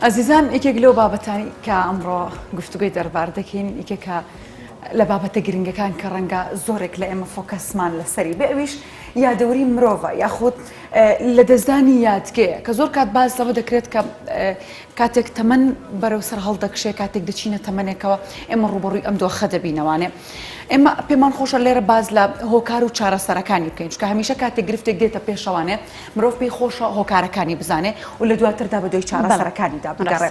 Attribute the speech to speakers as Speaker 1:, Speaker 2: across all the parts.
Speaker 1: ئەزیزان یەکێک لەو بابەتانی کە ئەمڕۆ گفتوگۆی دەربار دەکەین یەکێکە لە بابەتە گرنگەکان کە ڕەنگە زۆرێک لە ئێمە فۆکەسمان لەسەری بێ ئەویش یادەوری مرۆڤە یاخود لەدەستدانی یادگەیە کە زۆر کات باس لەوە دەکرێت کە کاتێک تەمەن بەرەو سەر هەڵدەکشێ کاتێک دەچینە تەمەنێکەوە ئێمە ڕووبەڕووی ئەم دۆخە دەبینەوانێ ئێمە پێمان خۆشە لێرە باس لە هۆکار و چارەسەرەکانی بکەین چونکە هەمیشە کاتێک گرفتێک دێتە پێشەوانێ مرۆڤ پێی خۆشە هۆکارەکانی بزانێ و لە دواتردا بە دوای چارەسەرەکانیدا بگەڕێ.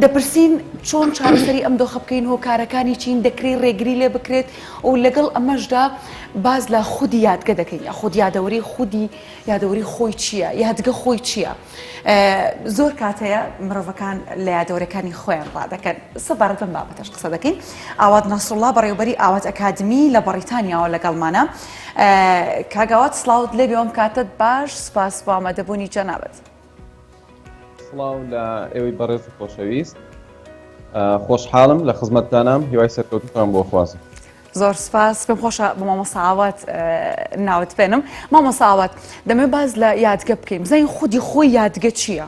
Speaker 1: دەپرسین چۆن چارەسەری ئەم دۆخە بکەین، هۆکارەکانی چین، دەکرێت ڕێگری لێ بکرێت و لەگەڵ ئەمەشدا باس لە خودی یادگە دەکەین یاخود یادەوەری خودی یادەوەری خۆی چییە، یادگە خۆی چییە؟ زۆر کات هەیە مرۆڤەکان لە یادەوەرەکانی خۆیان ڕادەکەن. سەبارەت بەم بابەتەش قسە دەکەین. ئاوات نەسروڵڵا بەڕێوەبەری ئاوات ئەکادمی لە بەڕیتانیاوە لەگەڵمانە. کاک ئاوات سڵاوت لێبێ ئەم کاتەت باش سوپاس بۆ ئامادەبوونی جەنابت.
Speaker 2: سڵاو لە ئێوەی بەڕێز و خۆشەویست خۆشحاڵم لە خزمەتتانام هیوای سەرکەوتنتان بۆ خوازم.
Speaker 1: زۆر سپاس پێم خۆشە بە مامۆستا ئاوات ناوت بێنم مامۆستا ئاوات دەمێ باس لە یادگە بکەین بزانین خودی خۆی یادگە چییە؟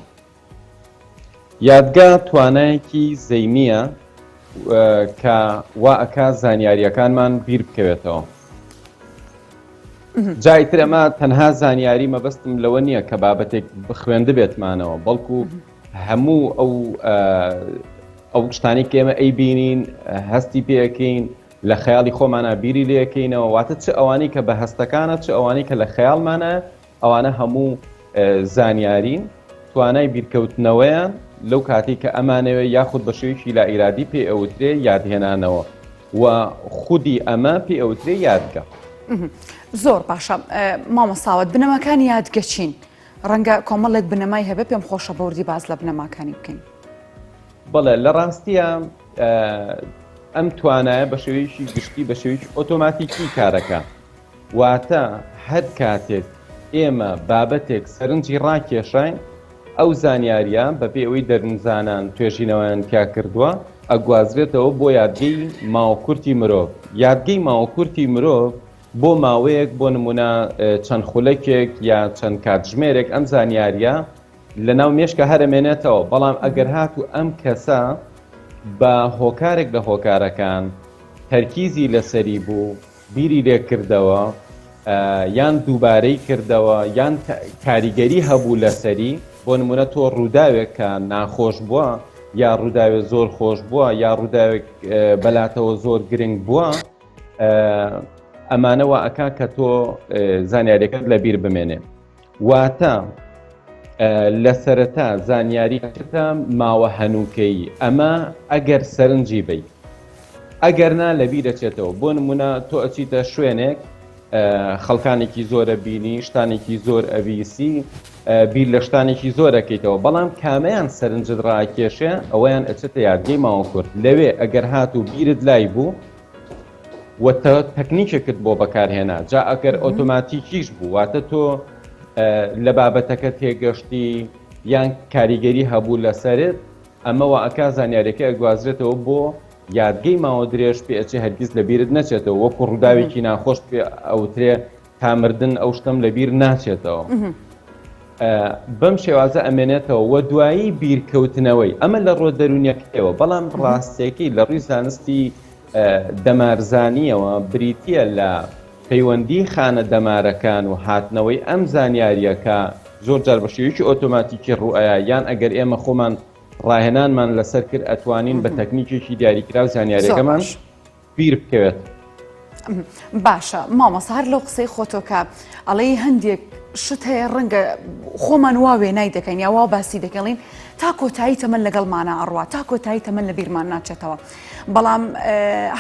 Speaker 2: یادگە توانایەکی زەینییە کە وا ئەکا زانیارییەکانمان بیر بکەوێتەوە. جا ئیتر ئەمە تەنها زانیاری مەبەستم لەوە نییە کە بابەتێک بخوێندبێتمانەوە بەڵکو هەموو ئەو ئەو شتانی کە ئێمە ئەیبینین هەستی پێەکەین لە خەیاڵی خۆمانە بیری لەکەینەوە واتە چ ئەوانەی کە بە هەستەکانە چ ئەوانەی کە لە خەیاڵمانە ئەوانە هەموو زانیارین توانای بیرکەوتنەوەیان لەو کاتی کە ئەمانەوێ یاخود بە شێوەیەکی لا ئیرادی پێ ئەوترێ یادهێنانەوە و خودی ئەمە پێ ئەوترێ یادگە.
Speaker 1: زۆر باشە مامۆستا ئاوات بنەماکانی یادگە چین؟ ڕەنگە کۆمەڵێک بنەمای هەبێ پێم خۆشە بەوردی باس لە بنەماکانی بکەین.
Speaker 2: بەڵێ لە ڕاستیە ئەم توانایە بە شێوەیەکی گشتی بە شێوەیەکی ئۆتۆماتیکی کارەکە واتە هەر کاتێک ئێمە بابەتێک سەرنجی ڕاکێشاین ئەو زانیاریە بەپێی ئەوەی دەروونزانان توێژینەوەیان تیا کردووە ئەگوازرێتەوە بۆ یادگەی ماوەکورتی مرۆڤ یادگەی ماوەکورتی مرۆڤ بۆ ماوەیەک بۆ نمونە چەند خولەکێک یا چەند کاتژمێرێک ئەم زانیاریە لەناو مێشکە هەرەمێنێتەوە بەڵام ئەگەر هاتوو ئەم کەسە بە هۆکارێک لە هۆکارەکان تەرکیزی لەسەری بوو بیری لێکردەوە یان دووبارەی کردەوە یان کاریگەری هەبوو لەسەری بۆ نمونە تۆ ڕووداوێک کە ناخۆش بووە یا ڕووداوێ زۆر خۆش بووە یا ڕووداوێک بەلاتەوە زۆر گرنگ بووە ئەمانە وا ئەکا کە تۆ زانیاریەکەت لە بیر بمێنێ واتە لە سەرەتا زانیاریەکە ماوە هەنووکەیی ئەمە ئەگەر سەرنجی بی ئەگەر نا لە بیر دەچێتەوە بۆ نمونە تۆ ئەچیتە شوێنێک خەڵکانێکی زۆرە بینی شتانێکی زۆر ئەویسی بیر لە شتانێکی زۆر ئەکەیتەوە بەڵام کامەیان سەرنجت ڕاکێشێ ئەوەیان ئەچێتە یادگەی ماوە کورت لەوێ ئەگەر هات و بیرت لای بوو و تەکنیکێکت بۆ بەکارهێنا جا ئەگەر ئۆتۆماتیکیش بوو واتە تۆ لە بابەتەکە تێگەشتی یان کاریگەری هەبوو لەسەرت ئەمە وا ئەکا زانیاریەکە ئەگوازرێتەوە بۆ یادگەی ماوە درێژ پێ ئەچێ هەرگیز لە بیرت نەچێتەوە وەکو ڕووداوێکی ناخۆش پێ ئەوترێ تا مردن ئەو شتەم لە بیر ناچێتەوە بەم شێوازە ئەمێنێتەوە و دوایی بیرکەوتنەوەی ئەمە لە ڕۆ دەروونیەکەیەوە بەڵام ڕاستیەکەی لە ڕووی زانستی دەمارزانیەوە بریتە لە پەیوەندی خانە دەمارەکان و هاتنەوەی ئەم زانیاریەکە زۆر جار بە شێوەیەکی ئۆتۆماتیکی ڕوئەیە یان ئەگەر ئێمە خۆمان ڕاهێنانمان لەسەر کرد ئەتوانین بە تەکنیکێکی دیاریکراو زانیاریەکەمان بیر بکەوێت.
Speaker 1: باشە مامۆستا هەر لەو قسەی خۆتۆ کە ئەڵێی هەندێک شت هەیە ڕەنگە خۆمان وا وێنای دەکەین یا وا باسی دەکەڵین تا کۆتایی تەمەن لەگەڵمانە ئەڕوا تا کۆتایی تەمەن لە بیرمان ناچێتەوە بەڵام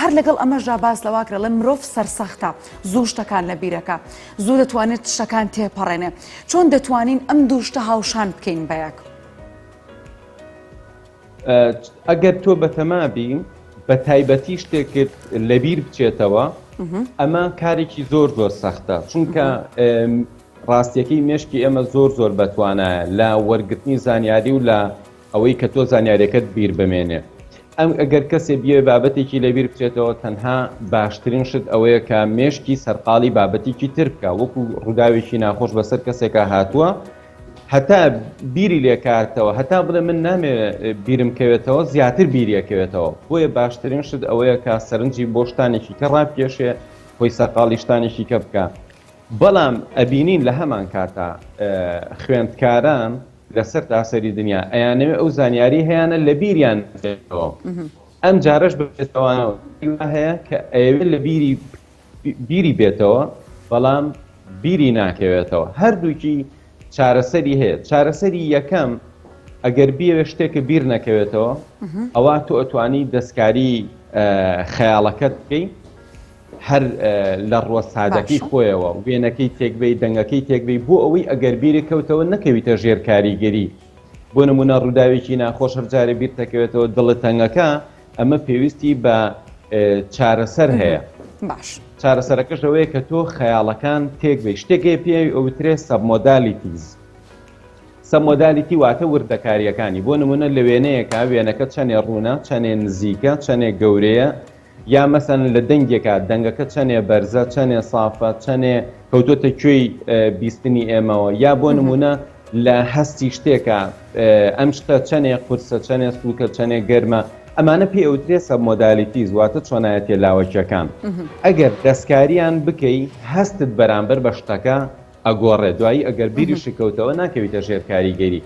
Speaker 1: هەر لەگەڵ ئەمەشدا باس لەواکرە لە مرۆڤ سەرسەختە زوو شتەکان لە بیرەکە زوو دەتوانێت شتەکان تێپەڕێنێ چۆن دەتوانین ئەم دوو شتە هاوشان بکەین بەیەک؟
Speaker 2: ئەگەر تۆ بەتەما بی بە تایبەتی شتێکت لەبیر بچێتەوە ئەمە کارێکی زۆر زۆر سەختە چونکە ڕاستیەکەی مێشکی ئێمە زۆر زۆر بەتوانایە لە وەرگرتنی زانیاری و لە ئەوەی کە تۆ زانیارەکەت بیر بمێنێ ئەم ئەگەر کەسێ بیێ بابەتێکی لەبیر بچێتەوە تەنها باشترین شت ئەوەیە کە مێشکی سەرقاڵی بابەتێکی تر بکە وەکو ڕووداوێکی ناخۆش بەسەر کەسێکا هاتووە. هەتا بیری لێکاتەوە هەتا بڵێ من نامێ بیرم کەوێتەوە زیاتر بیریەکەوێتەوە بۆیە باشترین شت ئەوەیە کە سەرنجی بۆ شتانێکی کە ڕابکێشێ خۆی سەرقاڵی شتانێکی کە بکە بەڵام ئەبینین لە هەمان کاتا خوێندکاران لەسەر تاسەری دنیا ئەیانەوێ ئەو زانیاری هەیانە لە بیریان بێتەوە ئەم جارەش بێتەوانەوە هەیە کە ئەیەوێت لە بیری بیری بێتەوە بەڵام بیری ناکەوێتەوە هەردووکی چارەسەری هەیە چارەسەری یەکەم ئەگەر بیەوێ شتێکە بیر نەکەوێتەوە ئەوە تۆ ئەتوانی دەستکاری خەیاڵەکەت بکەی هەر لە ڕووە سادەکەی خۆیەوە وێنەکەی تێکبەی دەنگەکەی تێکبەی بۆ ئەوەی ئەگەر بیرت کەوتەوە نەکەویتە ژێر کاریگەری بۆ نمونە ڕووداوێکی ناخۆش هەر جارێ بیرتەکەوێتەوە دڵت تەنگەکە ئەمە پێویستی بە چارەسەر هەیە
Speaker 1: باش
Speaker 2: چارەسەرەکەش ئەوەیە کە تۆ خەیاڵەکان تێک بی شتێک هەیە پێی ئەوترێ submodalities submodality واتە وردەکاریەکانی بۆ نمونە لە وێنەیەکە وێنەکە چەنێ ڕوونە چەنێ نزیکە چەنێ گەورەیە یا مەسەلەن لە دەنگێکا دەنگەکە چەنێ بەرزە، چەنێ سافە، چەنێ کەوتۆتە کوێی بیستنی ئێمەوە، یا بۆ نموونە لە هەستی شتێکا ئەم شتە چەنێ قورسە، چەنێ سووکە، چەنێ گەرمە، ئەمانە پێی ئەوترێ submodalities واتە چۆنایەتیە لاوەکیەکان. ئەگەر دەستکاریان بکەی هەستت بەرامبەر بە شتەکە ئەگۆڕێ، دوایی ئەگەر بیریشت کەوتەوە ناکەویتە ژێر کاریگەری.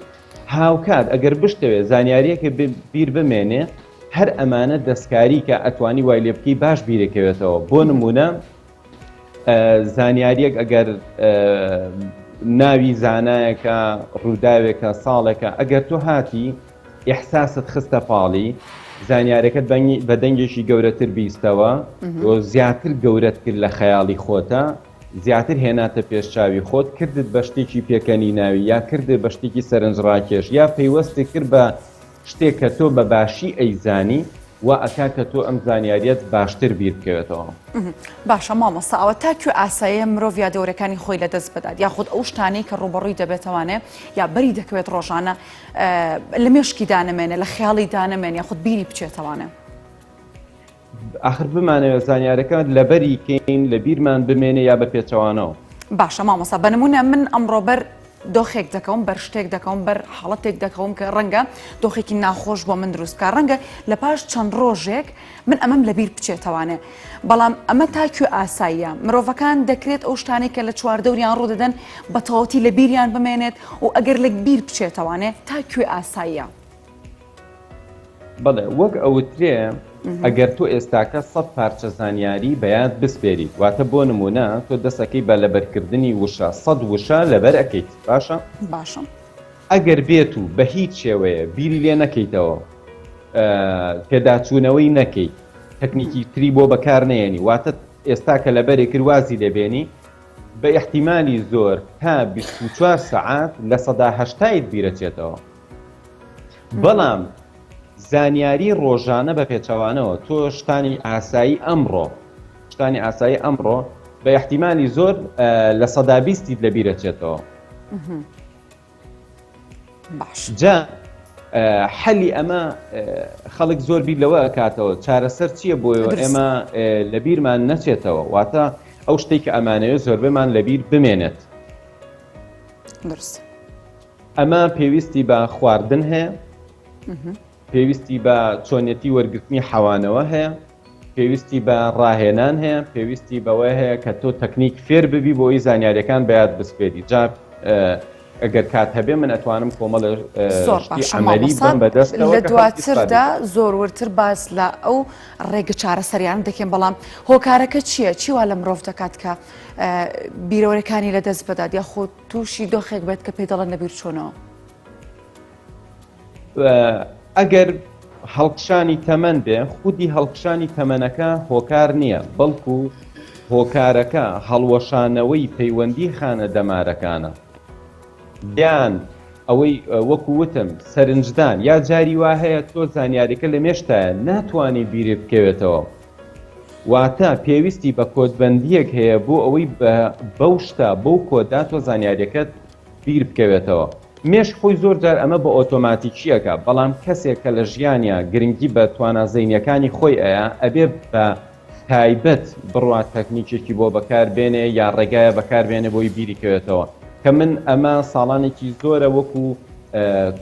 Speaker 2: هاوکات ئەگەر بشتەوێ زانیاریەکە بیر بمێنێ، هەر ئەمانە دەستکاری کە ئەتوانی وای لێ بکەی باش بیرەکەوێتەوە بۆ نمونە زانیاریەک ئەگەر ناوی زانایەکە ڕووداوێکە ساڵێکە ئەگەر تۆ هاتی ئیحساست خستە پاڵی زانیارەکەت بە دەنگێکی گەورەتر بیستەوە زیاتر گەورەت کرد لە خەیاڵی خۆتە زیاتر هێناتە پێش چاوی خۆت کردت بە شتێکی پێکەنی ناوی یا کردت بە شتێکی سەرنجڕاکێش یا پەیوەستی کرد بە شتێک کە تۆ بە باشی ئەیزانی وا ئەکا کە تۆ ئەم زانیاریەت باشتر بیر بکەوێتەوە.
Speaker 1: باشە مامۆستا ئەوە تا کوێ ئاساییە مرۆڤ یادەوەرەکانی خۆی لەدەست بدات یاخود ئەو شتانەی کە ڕووبەڕووی دەبێتەوانێ یا بەری دەکەوێت ڕۆژانە لە مێشکی دانەمێنێ لە خەیاڵی دانەمێن یاخود بیری بچێتەوانێ؟
Speaker 2: ئاخر بمانەوێت زانیارەکە لەبەری کەین لە بیرمان بمێنێ یا بە پێچەوانەوە.
Speaker 1: باشە مامۆستا بە نمونە من ئەمڕۆ بەر دۆخێک دەکەوم بەر شتێک دەکەوم بەر حاڵەتێک دەکەوم کە ڕەنگە دۆخێکی ناخۆش بۆ من دروست بکە ڕەنگە لە پاش چەند ڕۆژێک من ئەمەم لەبیر بچێتەوانێ بەڵام ئەمە تا کوێ ئاساییە مرۆڤەکان دەکرێت ئەو شتانەی کە لە چواردەوریان ڕوودەدەن بە تەواوەتی لە بیریان بمێنێت و ئەگەر لە بیر بچێتەوانێ تا کوێ ئاساییە؟
Speaker 2: بەڵێ وەک ئەوترێ ئەگەر تۆ ئێستاکە سەد پارچە زانیاری بەیاد بسپێریت واتە بۆ نمونە تۆ دەسەکەی بە لەبەرکردنی وشە سەد وشە لەبەر ئەکەیت باشە؟
Speaker 1: باشە.
Speaker 2: ئەگەر بێت و بە هیچ شێوەیە بیری لێ نەکەیتەوە پێداچوونەوەی نەکەیت تەکنیکی تری بۆ بەکار نەیەنی واتە ئێستا کە لەبەرێ کرد وازی لێبێنی بە ئیحتیمالی زۆر تا 24 سەعات 80% بیرەچێتەوە بەڵام زانیاری ڕۆژانە بە پێچەوانەوە تۆ شتانی ئاسایی ئەمڕۆ شتانی ئاسایی ئەمڕۆ بە احتیمالی زۆر 20%یت لە بیرەچێتەوە
Speaker 1: باش
Speaker 2: جا حەلی ئەمە خەڵک زۆر بیر لەوە ئەکاتەوە چارەسەر چییە بۆیەوە ئێمە لە بیرمان نەچێتەوە واتە ئەو شتێک کە ئەمانەوێت زۆربەمان لەبیر بمێنێت
Speaker 1: دروست
Speaker 2: ئەمە پێویستی بە خواردن هەیە، پێویستی بە چۆنیەتی وەرگرتنی حەوانەوە هەیە، پێویستی بە ڕاهێنان هەیە، پێویستی بەوە هەیە کە تۆ تەکنیک فێر ببی بۆ ئەوی زانیاریەکان بەیاد بسپێری. جا ئەگەر کات هەبێ من ئەتوانم کۆمەڵێ
Speaker 1: زۆر
Speaker 2: شتی
Speaker 1: باشە
Speaker 2: عەمەلی
Speaker 1: مامۆستا
Speaker 2: بم بەدەستەوە
Speaker 1: لە
Speaker 2: کە خەڵک ئیسفادەی
Speaker 1: دواتردا
Speaker 2: بکات.
Speaker 1: زۆر وردتر باس لە ئەو ڕێگە چارەسەریانە دەکەین بەڵام هۆکارەکە چییە؟ چی وا لە مرۆڤ دەکات کە بیرەوەرەکانی لەدەست بدات یاخود تووشی دۆخێک بێت کە پێی دەڵێن لەبیرچوونەوە؟
Speaker 2: ئەگەر هەڵکشانی تەمەن بێ، خودی هەڵکشانی تەمەنەکە هۆکار نییە، بەڵکو هۆکارەکە هەڵوەشانەوەی پەیوەندی خانە دەمارەکانە. یان ئەوەی وەکو وتم سەرنجدان یا جاری وا هەیە تۆ زانیاریەکە لە مێشتایە ناتوانی بیرت بکەوێتەوە. واتە پێویستی بە کۆدبەندییەک هەیە بۆ ئەوەی بەو شتە، بەو کۆدە تۆ زانیارییەکەت بیر بکەوێتەوە. مێشک خۆی زۆر جار ئەمە بە ئۆتۆماتیکی ئەکا، بەڵام کەسێک کە لە ژیانیا گرنگی بە توانا زەینییەکانی خۆی ئەیا، ئەبێ بە تایبەت بڕوا تەکنیکێکی بۆ بەکار بێنێ یا ڕێگایە بەکار بێنێ بۆی بیری کەوێتەوە. کە من ئەمە ساڵانێکی زۆرە وەکو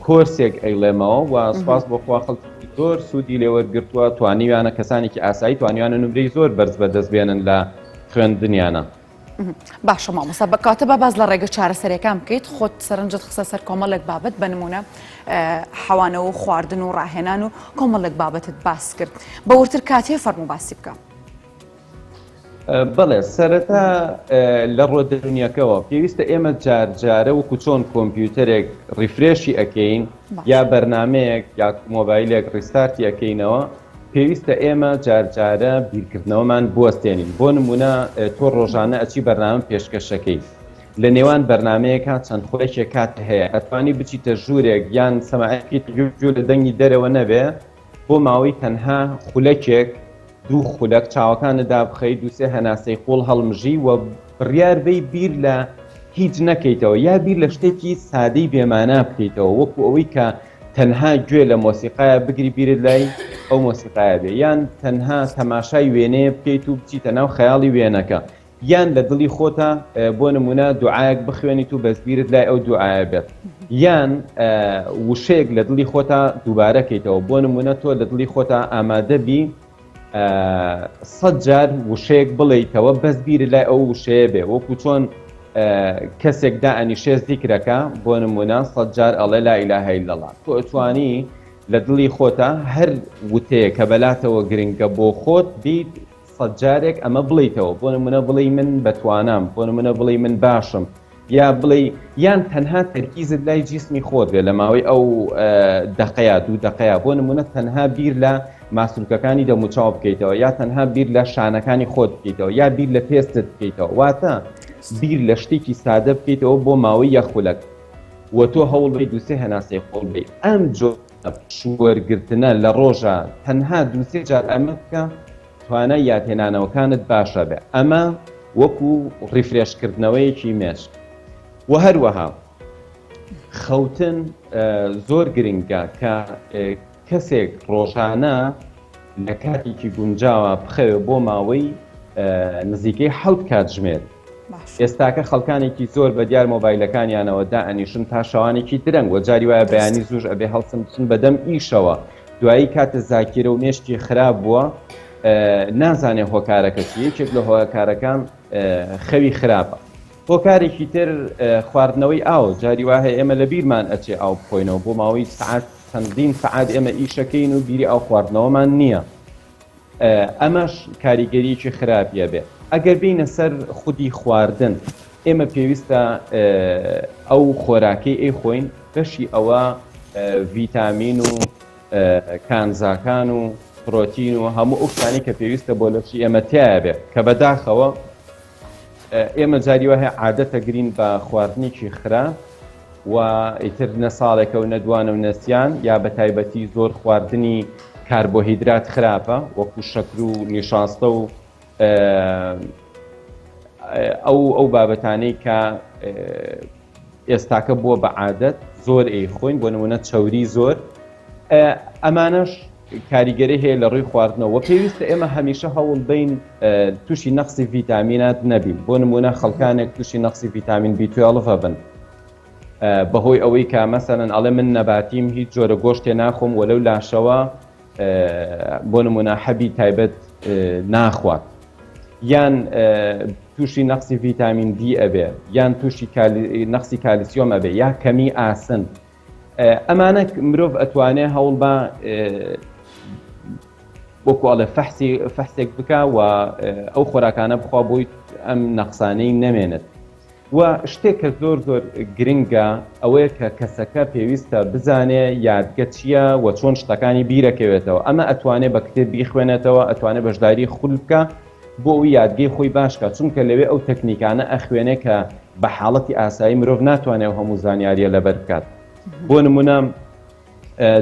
Speaker 2: کۆرسێک ئەیڵێمەوە و سپاس بۆ خوا خەڵکی زۆر سوودی لێوەرگرتووە توانیویانە کەسانێکی ئاسایی توانیوانە نمرەی زۆر بەرز بەدەست بێنن لە خوێندنیانە.
Speaker 1: باشە مامۆستا بە کاتە با باز لە ڕێگە چارەسەرەکان بکەیت خۆت سەرنجت خسە سەر کۆمەڵێک بابەت بە نمونە حەوانەوە و خواردن و ڕاهێنان و کۆمەڵێک بابەتت باس کرد بە ورتر کاتێ فەرموو باسی بکە.
Speaker 2: بەڵێ سەرەتا لە ڕووە دەروونیەکەوە پێویستە ئێمە جار جارە وەکو چۆن کۆمپیوتەرێک refresh ی ئەکەین یا بەرنمەیەک یا مۆبایلێک restart ی ئەکەینەوە پێویستە ئێمە جار جارە بیرکردنەوەمان بوەستێنین بۆ نمونە تۆ ڕۆژانە ئەچی بەرنامە پێشکەشەکەی لە نێوان بەرنمەیەکە چەند خولەکێک کات هەیە ئەتوانی بچیتە ژوورێک یان سەماعەکی گوێ لە دەنگی دەرەوە نەبێ بۆ ماوەی تەنها خولەکێک دوو خولەک چاوەکانت دابخەی دووسێ هەناسەی قوڵ هەڵمژی و بڕیار بەی بیر لە هیچ نەکەیتەوە یا بیر لە شتێکی سادەی بێمانا بکەیتەوە وەکو ئەوەی کە تەنها گوێ لە مۆسیقایە بگری بیرت لای ئەو مۆسیقایە بێ یان تەنها تەماشای وێنەیە بکەیت و بچیتە ناو خەیاڵی وێنەکە یان لە دڵی خۆتا بۆ نمونە دوعایەک بخوێنیت و بەس بیرت لای ئەو دوعایە بێت یان وشەیەک لە دڵی خۆتا دووبارە کەیتەوە بۆ نمونە تۆ لە دڵی خۆتا ئامادە بی سەد جار وشەیەک بڵێیتەوە بەس بیرت لای ئەو وشەیە بێ وەکو چۆن کەسێک دائەنیشێ زیکرەکە بۆ نمونە سەد جار ئەڵێ لا إله إلا الله تۆ ئەتوانی لە دڵی خۆتا هەر وتەیە کە بەلاتەوە گرنگە بۆ خۆت بیت سەدجارێک ئەمە بڵێیتەوە، بۆ نمونە بڵێی من بەتوانام، بۆ نمونە بڵێی من باشم، یا بڵێی یان تەنها تەرکیزت لای جیسمی خۆت بێ لە ماوەی ئەو دەقەیا دوو دەقەیا، بۆ نمونە تەنها بیر لە ماسولکەکانی دەموچاو بکەیتەوە، یا تەنها بیر لە شانەکانی خۆت بکەیتەوە، یا بیر لە پێستت بکەیتەوە، واتە بیر لە شتێکی سادە بکەیتەوە بۆ ماوەی یەک خولەک و تۆ هەوڵ بەی دوو سێ هەناسەی قوڵ بەی. ئەم جۆرە پشووەرگرتنە لە ڕۆژا تەنها دوو سێ جار ئەمە بکە توانای یادهێنانەوەکانت باشە بێ ئەمە وەکو refresh کردنەوەیەکی مێشک وە هەروەها خەوتن زۆر گرنگە کە کەسێک ڕۆژانە لە کاتێکی گونجاوە بخەوێ بۆ ماوەی نزیکەی حەوت کاتژمێر ئێستاکە خەڵکانێکی زۆر بە دیار مۆبایلەکانیانەوە دائەنیشن تا شەوانێکی درەنگ وە جاری وایە بەیانی زووش ئەبێ هەڵسن بچن بەدەم ئیشەوە دوایی کاتە زاکیرە و مێشکی خراپ بووە نازانێ هۆکارەکە چی یەکێک لە هۆکارەکان خەوی خراپە هۆکارێکی تر خواردنەوەی ئاو جاری وا هەیە ئێمە لە بیرمان ئەچێ ئاو بخۆینەوە بۆ ماوەی سعات چەندین سعات ئێمە ئیشەکەین و بیری ئاو خواردنەوەمان نییە ئەمەش کاریگەریەکی خراپی ئەبێ. ئەگەر بێینە سەر خودی خواردن، ئێمە پێویستە ئەو خۆراکەی ئەیخۆین بەشی ئەوە ڤیتامین و کانزاکان و پرۆتین و هەموو ئەو شتانەی کە پێویستە بۆ لەشی ئێمە تیایا بێ کە بەداخەوە ئێمە جاری وا هەیە عادەتە گرین بە خواردنێکی خراپ و ئیتر نە ساڵێکە و نە دوانە و نەسیان یا بە تایبەتی زۆر خواردنی کاربۆهیدرات خراپە وەکو شەکر و نیشاستە و ئەو ئەو بابەتانەی کە ئێستاکە بووە بە عادەت زۆر ئەی خۆین بۆ نمونە چەوری زۆر ئەمانەش کاریگەری هەیە لە ڕووی خواردنەوە پێویستە ئێمە هەمیشە هەوڵ بین تووشی نەقسی ڤیتامینات نەبین بۆ نمونە خەڵکانێک تووشی نەقسی ڤیتامین B12 بن بەهۆی ئەوەی کە مەسەلەن ئەڵێ من نەباتیم هیچ جۆرە گۆشتێ ناخۆم وە لەو لاشەوە بۆ نمونە حەبی تایبەت ناخوات یان تووشی نەقسی ڤیتامین دی ئەبێ یان تووشی نەقسی کالیسیۆم ئەبێ یا کەمی ئاسن ئەمانە مرۆڤ ئەتوانێ هەوڵ بە وەکو ئەڵێ فەحسی فەحسێک بکە و ئەو خۆراکانە بخوا بۆی ئەم نەقسانەی نەمێنێت و شتێک کە زۆر زۆر گرنگە ئەوەیە کە کەسەکە پێویستە بزانێ یادگە چییە و چۆن شتەکانی بیرەکەوێتەوە ئەمە ئەتوانێ بە کتێب بیخوێنێتەوە ئەتوانێ بەشداری خول بکە بۆ ئەوی یادگەی خۆی باشکە چونکە لەوێ ئەو تەکنیکانە ئەخوێنێ کە بە حاڵەتی ئاسایی مرۆڤ ناتوانێت ئەو هەموو زانیاریە لەبەر بکات بۆ نمونە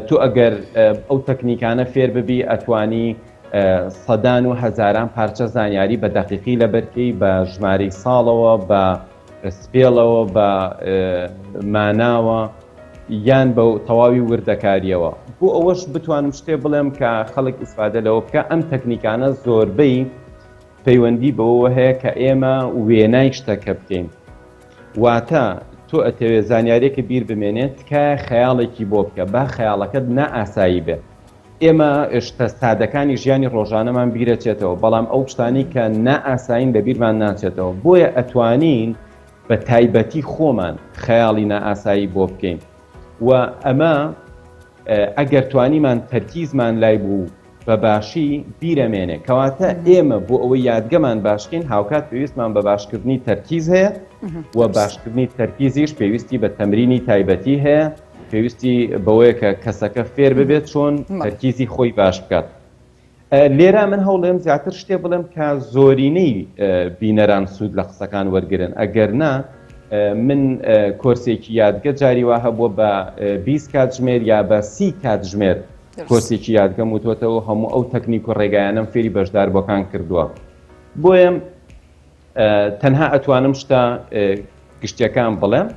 Speaker 2: تۆ ئەگەر ئەو تەکنیکانە فێر ببی ئەتوانی سەدان و هەزاران پارچە زانیاری بە دەقیقی لەبەرکەی بە ژمارەی ساڵەوە بە سپێڵەوە بە ماناوە یان بە تەواوی وردەکاریەوە بۆ ئەوەش بتوانم شتێ بڵێم کە خەڵک ئیسفادە لەوە بکە ئەم تەکنیکانە زۆربەی پەیوەندی بەوەوە هەیە کە ئێمە وێنای شتەکە بکەین واتە. تۆ ئەتەوێ زانیاریەکە بیر بمێنێ تکایە خەیاڵێکی بۆ بکە با خەیاڵەکەت نائاسایی بێ. ئێمە شتە سادەکانی ژیانی ڕۆژانەمان بیرەچێتەوە بەڵام ئەو شتانەی کە نائاسایین لە بیرمان ناچێتەوە بۆیە ئەتوانین بە تایبەتی خۆمان خەیاڵی نائاسایی بۆ بکەین و ئەمە ئەگەر توانیمان تەرکیزمان لای بوو بە باشی بیرەمێنێ کەواتە ئێمە بۆ ئەوەی یادگەمان باشکەین هاوکات پێویستمان بە باشکردنی تەرکیز هەیە و باشکردنی تەرکیزیش پێویستی بە تەمرینی تایبەتی هەیە پێویستی بەوەیە کە کەسەکە فێر ببێت چۆن تەرکیزی خۆی باش بکات. لێرە من هەوڵێم زیاتر شتێ بڵێم کە زۆرینەی بینەران سوود لە قسەکان وەرگن ئەگەر نا من کۆرسێکی یادگە جاری وا هەبووە بە 20 کاتژمێر یا بە سی کاتژمێر کۆرسێکی یادگەم وتوەتەوە هەموو ئەو تەکنیک و ڕێگایانم فێری بەشداربووەکان کردووە بۆیە تەنها ئەتوانم شتە گشتیەکان بڵێم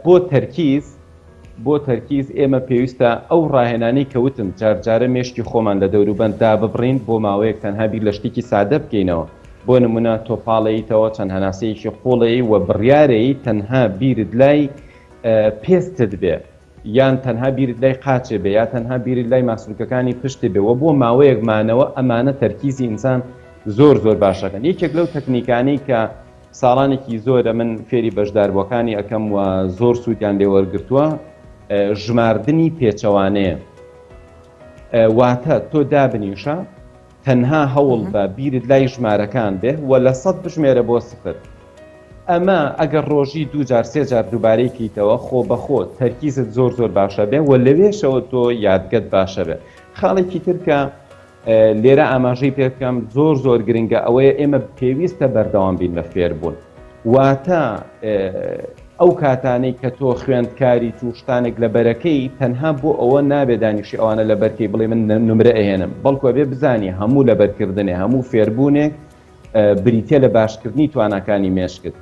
Speaker 2: بۆ تەرکیز بۆ تەرکیز ئێمە پێویستە ئەو ڕاهێنانەی کە وتم جار جارە مێشکی خۆمان لە دەوروبەند داببڕین بۆ ماوەیەک تەنها بیر لە شتێکی سادە بکەینەوە بۆ نمونە تۆ پاڵێیتەوە چەند هەناسەیەکی قوڵێی و بڕیارێی تەنها بیرت لای پێستت بێ یان تەنها بیرت لای قاچێ بێ یا تەنها بیرت لای ماسولکەکانی پشتێ بێ وە بۆ ماوەیەک مانەوە ئەمانە تەرکیزی ئینسان زۆر زۆر باشەکەن یەکێک لەو تەکنیکانەی کە ساڵانێکی زۆرە من فێری بەشداربووەکانی ئەکەم و زۆر سوودیان لێ وەرگرتووە ژماردنی پێچەوانەیە واتە تۆ دابنیشە تەنها هەوڵ بە بیرت لای ژمارەکان بێ و لە سەد بژمێرە بۆ سفر ئەمە ئەگەر ڕۆژی دوو جار سێ جار دووبارەی کەیتەوە خۆ بەخۆ تەرکیزت زۆر زۆر باشە بێ و لەوێشەوە تۆ یادگەت باشە بێ خاڵێکی تر کە لێرە ئاماژەی پێ بکەم زۆر زۆر گرنگە ئەوەیە ئێمە پێویستە بەردەوام بین لە فێربوون واتە ئەو کاتانەی کە تۆ خوێندکاری تو شتانێک لە بەرەکەی تەنها بۆ ئەوە نابێ دانیشی ئەوانە لە بەرکەی بڵێ من نمرە ئەهێنم بەڵکو بێ بزانی هەموو لەبەرکردنێ هەموو فێربوونێک بریتە لە باشکردنی تواناکانی مێشکت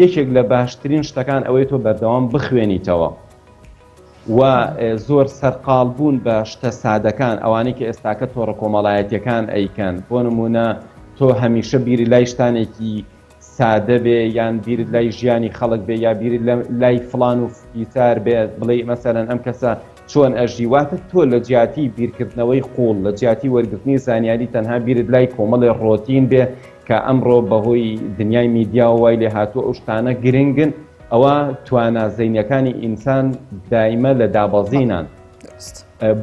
Speaker 2: یەکێک لە باشترین شتەکان ئەوەی تۆ بەردەوام بخوێنیتەوە و زۆر سەرقاڵ بوون بە شتە سادەکان ئەوانەی کە ئێستاکە تۆڕە کۆمەڵایەتیەکان ئەیکەن بۆ نمونە تۆ هەمیشە بیری لای شتانێکی سادە بێ یان بیرت لای ژیانی خەڵک بێ یا بیرت لای فلان و فیسار بێ بڵێ مەسەلەن ئەم کەسە چۆن ئەژی واتە تۆ لە جیاتی بیرکردنەوەی قوڵ لە جیاتی وەرگرتنی زانیاری تەنها بیرت لای کۆمەڵێ ڕۆتین بێ کە ئەمڕۆ بەهۆی دنیای میدیاوە وای لێ هاتووە ئەو شتانە گرنگن ئەوە توانا زەینەکانی ئینسان دایمە لە دابەزینان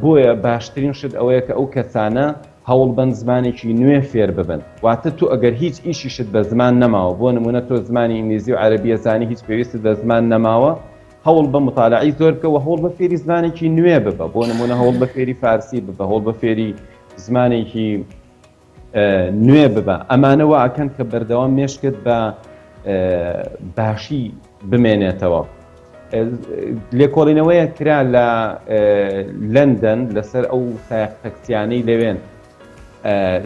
Speaker 2: بۆیە باشترین شت ئەوەیە کە ئەو کەسانە هەوڵبەن زمانێکی نوێ فێر ببن واتە تۆ ئەگەر هیچ ئیشیشت بە زمان نەماوە بۆ نمونە تۆ زمانی ئینگلیزی و عەرەبیە زانی هیچ پێویستت بە زمان نەماوە هەوڵ بە مطالعی زۆر بکە و هەوڵ بە فێری زمانێکی نوێ ببە بۆ نمونە هەوڵ بە فێری فارسی ببە هەوڵ بە فێری زمانێکی نوێ ببە ئەمانە وا ئەکەن کە بەردەوام مێشکت بە باشی بمێنێتەوە لێکۆڵینەوەیە کرا لە لەندەن لەسەر ئەو سایق تەکسیانەی لەوێن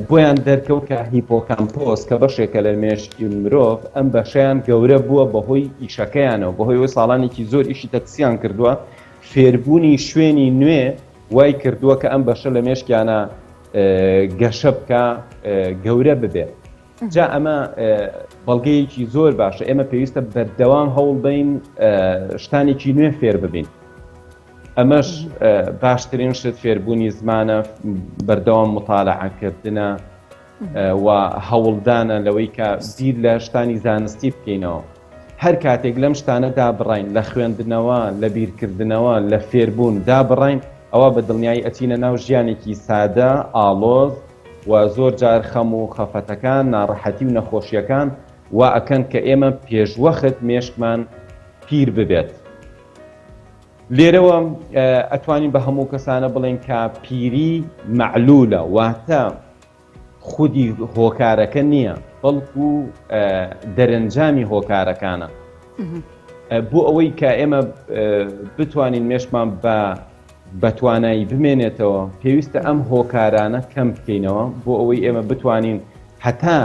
Speaker 2: بۆیان دەرکەوت کە هیپۆکامپۆس کە بەشێکە لە مێشکی مرۆڤ ئەم بەشیان گەورە بووە بەهۆی ئیشەکەیانەوە بەهۆی ئەوەی ساڵانێکی زۆر ئیشی تەکسیان کردووە فێربوونی شوێنی نوێ وای کردووە کە ئەم بەشە لە مێشکیانە گەشە بکە گەورە ببێ جا ئەمە بەڵگەیەکی زۆر باشە ئێمە پێویستە بەردەوام هەوڵ بین شتانێکی نوێ فێر ببین ئەمەش باشترین شت فێربوونی زمانە بەردەوام مطالعەکردنە و هەوڵدانە لەوەی کە بیر لە شتانی زانستی بکەینەوە هەر کاتێک لەم شتانە دابڕاین، لە خوێندنەوە، لە بیرکردنەوە، لە فێربوون دابڕاین، ئەوا بە دڵنیایی ئەچینە ناو ژیانێکی سادە، ئاڵۆز و زۆر جار خەم و خەفەتەکان، ناڕەحەتی و نەخۆشییەکان وا ئەکەن کە ئێمە پێشوەخت مێشکمان پیر ببێت. لێرەوە ئەتوانین بە هەموو کەسانە بڵێین کە پیری مەعلولە، واتە خودی هۆکارەکە نییە بەڵکو دەرەنجامی هۆکارەکانە بۆ ئەوەی کە ئێمە بتوانین مێشمان بە بەتوانایی بمێنێتەوە پێویستە ئەم هۆکارانە کەم بکەینەوە بۆ ئەوەی ئێمە بتوانین هەتا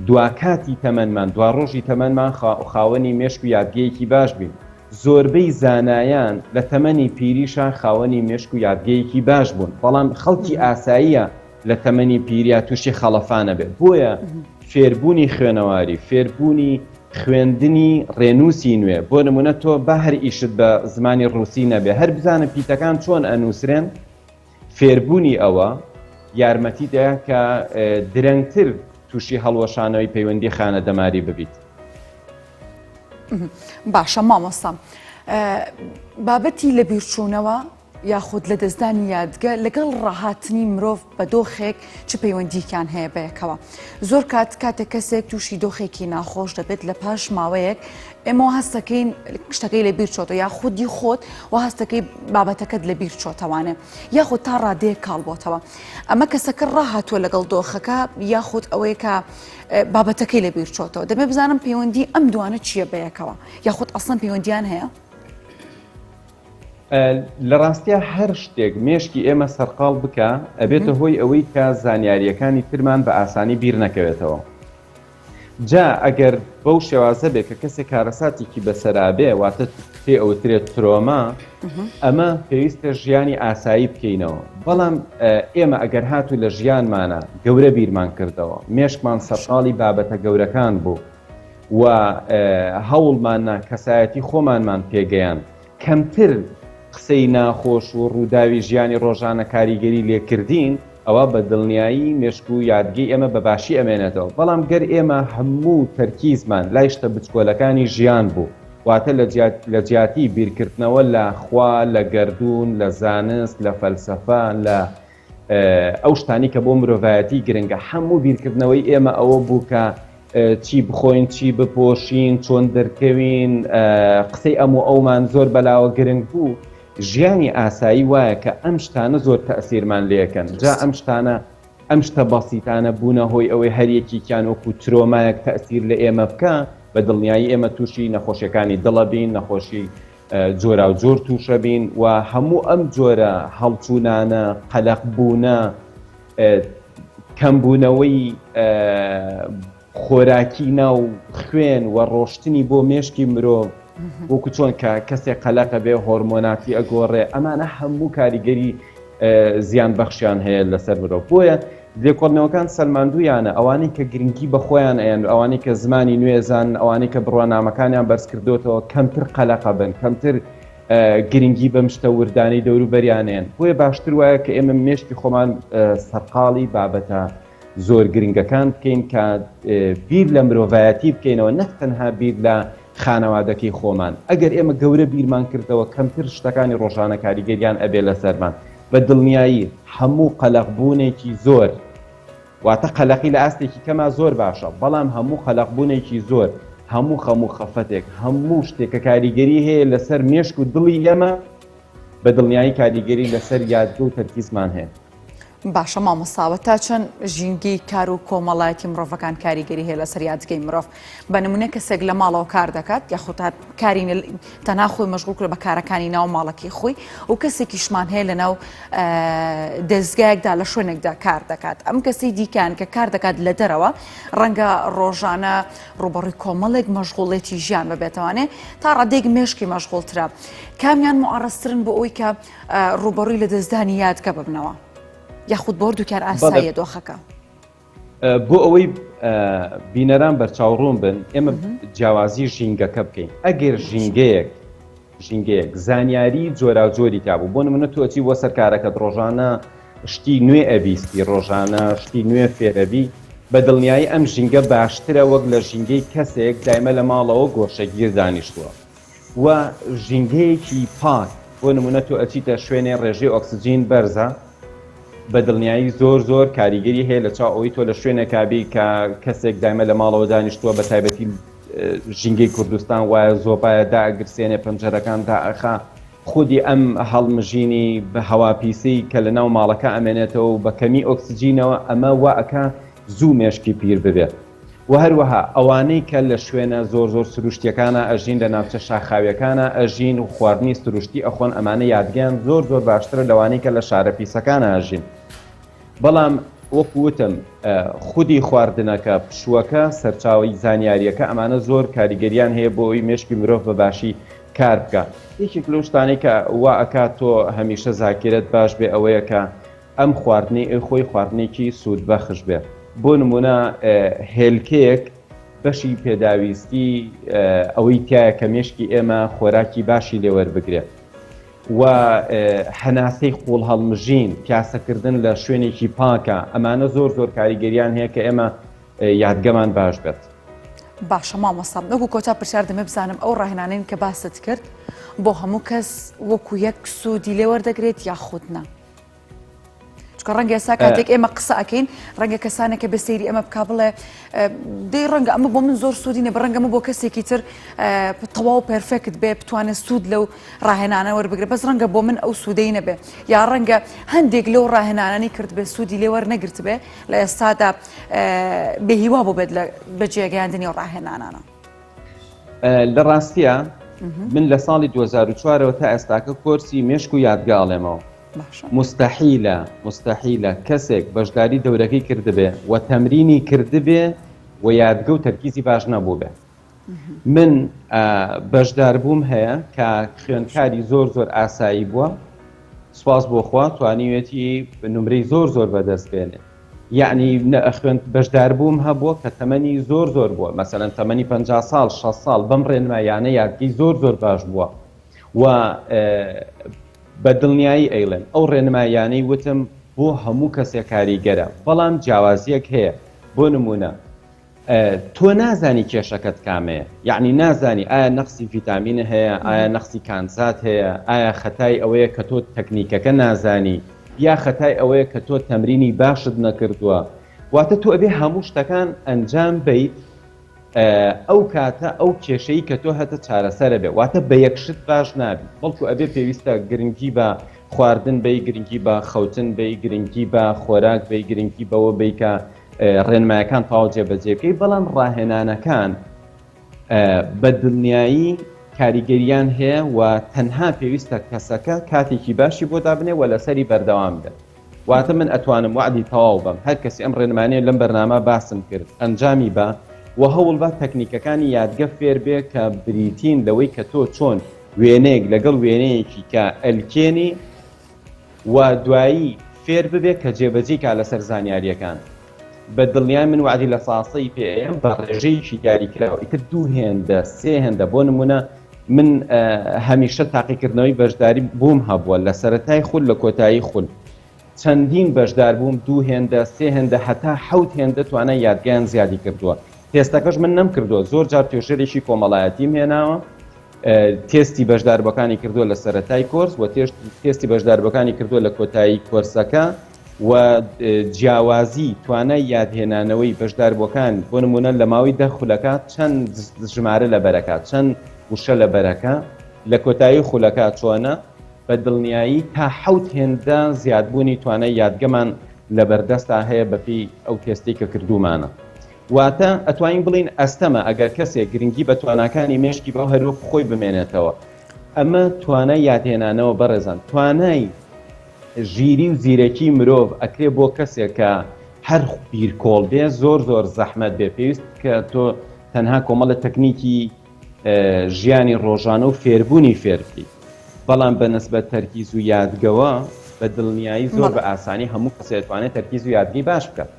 Speaker 2: دواکاتی تەمەنمان دواڕۆژی تەمەنمان خاوەنی مێشک و یادگەیەکی باش بین زۆربەی زانایان لە تەمەنی پیریشا خاوەنی مێشک و یادگەیەکی باش بوون، بەڵام خەڵکی ئاساییە لە تەمەنی پیریا تووشی خەڵەفانە بێت، بۆیە فێربوونی خوێنەواری، فێربوونی. خوێندنی ڕێنووسی نوێ، بۆ نموونە تۆ با هەر ئیشت بە زمانی ڕووسی نەبێ، هەر بزانە پیتەکان چۆن ئەنووسرێن، فێربوونی ئەوە یارمەتیت ئەیا کە درەنگتر تووشی هەڵوەشانەوەی پەیوەندی خانە دەماری ببیت.
Speaker 1: باشە مامۆستا بابەتی لەبیرچوونەوە یاخود لەدەستدانی یادگە لەگەڵ ڕاهاتنی مرۆڤ بە دۆخێک چ پەیوەندیکیان هەیە بەیەکەوە زۆر کات کاتێک کەسێک تووشی دۆخێکی ناخۆش دەبێت لە پاش ماوەیەک ئێمە هەستەکەین شتەکەی لە بیر چۆتەوە یا خودی خۆت و هەستەکەی بابەتەکەت لە بیر چۆتەوانێ یاخود تا ڕادەیەک کاڵ بۆتەوە ئەمە کەسەکە ڕاهاتووە لەگەڵ دۆخەکە یاخود ئەوەیە کە بابەتەکەی لە بیر چۆتەوە دەبێت بزانم پەیوەندی ئەم دوانە چییە بەیەکەوە یاخود ئەسڵەن پەیوەندیان هەیە؟
Speaker 2: لە ڕاستیا هەر شتێک مێشکی ئێمە سەرقاڵ بکا ئەبێتە هۆی ئەوەی کە زانیارییەکانی ترمان بە ئاسانی بیر نەکەوێتەوە. جا ئەگەر بەو شێوازە بێ کە کەسێک کارەساتێکی بەسەرا بێ واتە پێ ئەوترێت ترۆما ئەمە پێویستە ژیانی ئاسایی بکەینەوە بەڵام ئێمە ئەگەر هاتوو لە ژیانمانە گەورە بیرمان کردەوە مێشکمان سەرقاڵی بابەتە گەورەکان بوو و هەوڵمان نا کەسایەتی خۆمانمان پێگەیاند کەمتر قسەی ناخۆش و ڕووداوی ژیانی ڕۆژانە کاریگەری لێکردین، ئەوا بە دڵنیایی مێشک و یادگەی ئێمە بە باشی ئەمێنێتەوە. بەڵام گەر ئێمە هەموو تەرکیزمان لای شتە بچکۆلەکانی ژیان بوو، واتە لە جیاتی بیرکردنەوە لە خوا، لە گەردوون، لە زانست، لە فەلسەفە، لە ئەو شتانی کە بۆ مرۆڤایەتی گرنگە، هەموو بیرکردنەوەی ئێمە ئەوە بوو کە چی بخۆین، چی بپۆشین، چۆن دەرکەوین، قسەی ئەم و ئەومان زۆر بەلاوە گرنگ بوو. ژیانی ئاسایی وایە کە ئەم شتانە زۆر تەئسیرمان لێکەن، جا ئەم شتانە، ئەم شتە بەسیتانە بوونە هۆی ئەوەی هەر یەکێکیان وەکو ترۆمایەک تەئسیر لە ئێمە بکا، بە دڵنیایی ئێمە تووشی نەخۆشیەکانی دڵ ئەبین، نەخۆشی جۆراوجۆر تووشەبین و هەموو ئەم جۆرە هەڵچوونانە، قەلەقبوونە، کەمبوونەوەی خۆراکی ناو خوێن و ڕۆشتنی بۆ مێشکی مرۆڤ وەکو چۆن کە کەسێک قەلەقە بێ هۆرمۆناتی ئەگۆڕێ ئەمانە هەموو کاریگەری زیان بەخشیان هەیە لەسەر مرۆڤ بۆیە لێکۆڵنەوەکان سەلماندوویانە ئەوانەی کە گرنگی بە خۆیان ئەیەن ئەوانەی کە زمانی نوێزان ئەوانەی کە بڕوانامەکانیان بەرزکردوتەوە کەمتر قەلەقە بن کەمتر گرنگی بەم شتە وردانەی دەوروبەریانێن بۆیە باشتر وایە کە ئێمە مێشکی خۆمان سەرقاڵی بابەتە زۆر گرنگەکان بکەین کە بیر لە مرۆڤایەتی بکەینەوە نەک تەنها بیر لە خانەوادەکەی خۆمان ئەگەر ئێمە گەورە بیرمان کردەوە کەمتر شتەکانی ڕۆژانە کاریگەریان ئەبێ لەسەرمان بە دڵنیایی هەموو قەلەقبوونێکی زۆر واتە قەلەقی لە ئاستێکی کەما زۆر باشە بەڵام هەموو قەلەقبوونێکی زۆر هەموو خەم و خەفەتێک هەموو شتێک کە کاریگەری هەیە لەسەر مێشک و دڵی ئێمە بە دڵنیایی کاریگەری لەسەر یادگە و تەرکیزمان هەیە.
Speaker 1: باشە مامۆستا وە تا چەند ژینگەی کار و کۆمەڵایەتی مرۆڤەکان کاریگەری هەیە لەسەر یادگەی مرۆڤ بە نمونە کەسێک لە ماڵەوە کار دەکات یاخود کاری تەنها خۆی مەشغول کرد بە کارەکانی ناو ماڵەکەی خۆی و کەسێکیشمان هەیە لە ناو دەستگایەکدا لە شوێنێکدا کار دەکات ئەم کەسی دیکان کە کار دەکات لە دەرەوە ڕەنگە ڕۆژانە ڕوبەڕووی کۆمەڵێک مەشغوڵێتی ژیان ببێتەوانێ تا ڕادێک مێشکی مەشغوڵترە کامیان معڕسترن بۆ ئەوی کە ڕوبەڕووی لە دەستدانی یادگە ببنەوە یاخود بۆ هەردووکیان ئاساییە دۆخەکە؟
Speaker 2: بۆ ئەوەی بینەران بەرچاوڕوون بن ئێمە جیاوازی ژینگەکە بکەین ئەگەر ژینگەیەک ژینگەیەک زانیاری جۆراوجۆری تیا بوو بۆ نمونە تۆ ئەچی بۆ سەر کارەکەت ڕۆژانە شتی نوێ ئەبیستی ڕۆژانە شتی نوێ فێرەبی بە دڵنیایی ئەم ژینگە باشترە وەک لە ژینگەی کەسێک دایمە لە ماڵەوە گۆشەگیر دانیشتووە و ژینگەیەکی پاک بۆ نمونە تۆ ئەچیتە شوێنێ ڕێژەی ئۆکسجین بەرزە بە دڵنیایی زۆر زۆر کاریگەری هەیە لە چاو ئەوەی تۆ لە شوێنێکا بی کە کەسێک دایمە لە ماڵەوە دانیشتووە بە تایبەتی ژینگەی کوردستان وایە زۆپایە دائەگرسێنێ پەنجەرەکان دائەخا خودی ئەم هەڵمژینی بە هەوا پیسەی کە لە ناو ماڵەکە ئەمێنێتەوە و بە کەمی ئۆکسجینەوە ئەمە وا ئەکا زوو مێشکی پیر ببێت. وە هەروەها ئەوانەی کە لە شوێنە زۆر زۆر سروشتیەکانا ئەژین لە ناوچە شاخاویەکانا ئەژین و خواردنی سروشتی ئەخۆن ئەمانە یادگەیان زۆر زۆر باشترە لەوانەی کە لە شارە پیسەکانا ئەژین بەڵام وەکو وتم خودی خواردنەکە پشووەکە سەرچاوەی زانیاریەکە ئەمانە زۆر کاریگەریان هەیە بۆ ئەوی مێشکی مرۆڤ بە باشی کار بکە یەکێک لەو شتانەی کە وا ئەکات تۆ هەمیشە زاکیرەت باش بێ ئەوەیە کە ئەم خواردنەی ئەی خۆی خواردنێکی سوودبەخش بێ بۆ نمونە هێلکەیەک بەشی پێداویستی ئەوەی تایە کە مێشکی ئێمە خۆراکی باشی لێوەربگرێت و هەناسەی قوڵ هەڵمژین، پیاسەکردن لە شوێنێکی پاکە، ئەمانە زۆر زۆر کاریگەریان هەیە کە ئێمە یادگەمان باش بێت.
Speaker 1: باشە مامۆستا وەکو کۆتا پرسیار دەمێ بزانم ئەو ڕاهێنانەین کە باست کرد بۆ هەموو کەس وەکو یەک سوودی لێ وەردەگرێت یاخود نا؟ چونکە ڕەنگە ئێستا کاتێک ئێمە قسە ئەکەین ڕەنگە کەسانێک کە بێ سەیری ئەمە بک بڵێ دەی ڕەنگە ئەمە بۆ من زۆر سوودی نەبێ ڕەنگە ئەمە بۆ کەسێکی تر تەواو perfect بێ بتوانێت سوود لەو ڕاهێنانە وەربگرێ بەس ڕەنگە بۆ من ئەو سوودەی نەبێ یا ڕەنگە هەندێک لەو ڕاهێنانانی کرد بێ سوودی لێ وەرنەگرت بێ لە ئێستادا بێهیوا بوو بێت لە بەجێگەیاندنی ئەو ڕاهێنانانە.
Speaker 2: لە ڕاستیە من لە ساڵی 2004ەوە تا ئێستاکە کۆرسی مێشک و یادگە ئەڵێمەوە مستحیلە مستحیلە کەسێک بەشداری دەورەکەی کردبێ و تەمرینی کردبێ و یادگە و تەرکیزی باش نەبوو بێ من بەشداربووم هەیە کە خوێندکاری زۆر زۆر ئاسایی بووە سواز بۆخوا توانیوێتی نمرەی زۆر زۆر بەدەست بێنێ یەعنی خوێند بەشداربووم هەبووە کە تەمەنی زۆر زۆر بووە مەسەلەن تەمەنی 50 ساڵ 60 ساڵ بەم ڕێنمایانە یادگەی زۆر زۆر باش بووە و بە دڵنیایی ئەیڵێم ئەو ڕێنمایانەی وتم بۆ هەموو کەسێک کاریگەرە بەڵام جیاوازیەک هەیە بۆ نمونە تۆ نازانی کێشەکەت کامەیە یەعنی نازانی ئایا نەقسی ڤیتامینە هەیە ئایا نەقسی کانزات هەیە ئایا خەتای ئەوەیە کە تۆ تەکنیکەکە نازانی یا خەتای ئەوەیە کە تۆ تەمرینی باشت نەکردووە واتە تۆ ئەبێ هەموو شتەکان ئەنجام بیت ئەو کاتە ئەو کێشەی کە تۆ هەتە چارەسەرە بێ واتە بە یەک شت باش نابی بەڵکو ئەبێ پێویستە گرنگی بە خواردن بی گرنگی بە خەوتن بی گرنگی بە خۆراک بی گرنگی بەوە بی کە ڕێنمایەکان تەواو جێبەجێ بکەی بەڵام ڕاهێنانەکان بە دڵنیایی کاریگەریان هەیە و تەنها پێویستە کەسەکە کاتێکی باشی بۆ دابنێ و لەسەری بەردەوام بێت واتە من ئەتوانم وعدی تەواو بەم هەر کەسی ئەم ڕێنمانەیە لەم بەرنامە باسم کرد ئەنجامی بە و هەوڵ بە تەکنیکەکانی یادگە فێر بێ کە بریتین لەوەی کە تۆ چۆن وێنەیەک لەگەڵ وێنەیەکی کە ئەلکێنی و دوایی فێر ببێ کە جێبەجێی کا لەسەر زانیاریەکان بە دڵنیای من وەعدی لە ساسەی پێ ئەیەم بە ڕێژەیەکی دیاریکراو ئیتر دوو هێندە سێ هێندە بۆ نمونە من هەمیشە تاقیکردنەوەی بەشداری بووم هەبووە لە سەرەتای خول لە کۆتایی خول چەندین بەشدار بووم دوو هێندە سێ هێندە هەتا حەوت هێندە توانای یادگەیان زیادی کردووە تێستەکەش من نەمکردووە زۆر جار توێژەرێکی کۆمەڵایەتیم هێناوە تێستی بەشداربووەکانی کردووە لە سەرەتای کۆرس و تێستی بەشداربووەکانی کردووە لە کۆتایی کۆرسەکە و جیاوازی توانای یادهێنانەوەی بەشداربووەکان بۆ نمونە لە ماوەی دە خولەکە چەند ژمارە لە بەرەکە چەند وشە لە بەرەکە لە کۆتایی خولەکە چۆنە بە دڵنیایی تا حەوت هێندە زیادبوونی توانای یادگەمان لەبەردەستا هەیە بەپێی ئەو تێستەی کە کردوومانە. واتە ئەتوانین بڵێین ئەستەمە ئەگەر کەسێک گرنگی بە تواناکانی مێشکی با و هەروەک خۆی بمێنێتەوە. ئەمە توانای یادهێنانەوە بەڕێزان توانای ژیری و زیرەکی مرۆڤ ئەکرێ بۆ کەسێک کە هەر بیرکۆڵ بێ زۆر زۆر زەحمەت بێ پێویست کە تۆ تەنها کۆمەڵە تەکنیکی ژیانی ڕۆژانە و فێربوونی فێر بکەیت بەڵام بە نسبەت تەرکیز و یادگەوە بە دڵنیایی زۆر بە ئاسانی هەموو کەسێ توانێت تەرکیز و یادگەی باش بکات.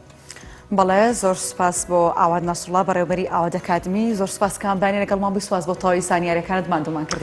Speaker 1: بەڵێ زۆر سوپاس بۆ ئاوات نەسروڵا بەڕێوبەری ئاوات ئەکادمی زۆر سوپاس کام بانی لەگەڵمان بووی سوپاس بۆ تەواوی زانیاریەکانت ماندوومان کردی.